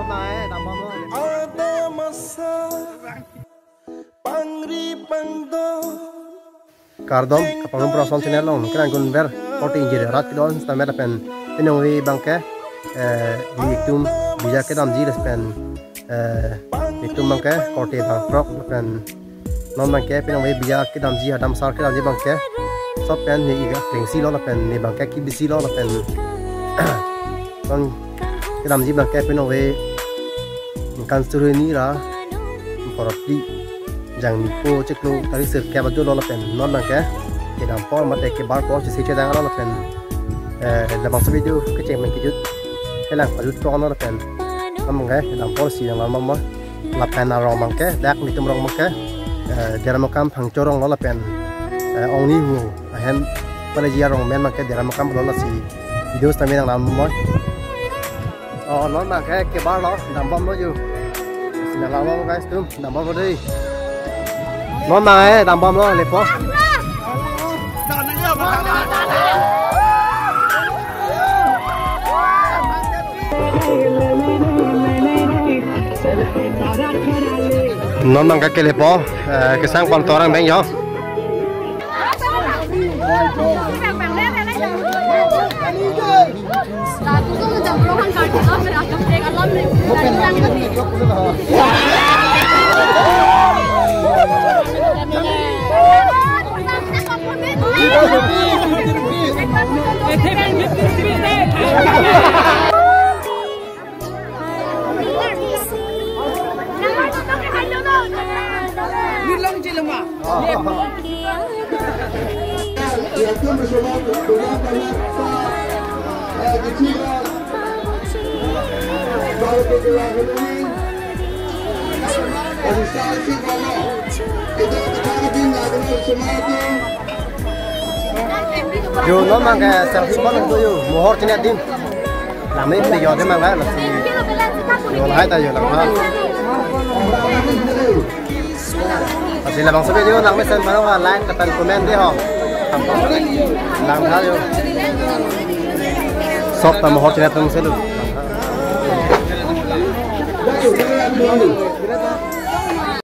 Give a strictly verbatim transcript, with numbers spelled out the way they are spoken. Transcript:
Nai, dambomlo. Ada masa pangri pangdo. Kardom, kapangrum pura son channel along, kelang gunver, korte ingjir rat kedo-an sitame lapen, penang ave abangke, eh, netum, bija kedamji lapen, eh, netum abangke, korte bang prok lapen, non abangke, penang ave bija kedamji, adam asar kedamji abangke, sop pen ne iga, plengsi lo lapen, ne abangke kibisi lo lapen, non kedamji abangke, penang ave, ningkan suri hini ra, korte, jangmi po chiklo tarik sirkep ajo lo lapen non abangke kedam apor mate kebar apor chisi chedang lo lapen, eh, labangso video kecheng pen kejut kelang pajut tong lo lapen non abangke kedam apor si nang lam ma lapen arong abangke dak netum arong abangke, eh, Dera Mukam Phangcho arong lo lapen, eh, Ongni Hu ahem pale ji arong amen abangke Dera Mukam lo lasi video sitame nang lam ma. Oh, non abangke kebar lo, dambomlo yo. Sina lalo guys, tum, dambomlo dei. Non abangke dambomlo, lepo. Non abangke kelepo, eh, kesang pon torang beng yo. Yo, non abangke selfie pon do yo, mohor chinet adim. Lam ni yo adim abangke, lasi yo lahai ta yo lang ha. Lasi labangso video nang mesen baru ha, like lapen comment dei ho. Lang ha yo. Sop ta mohor chinet atum selo.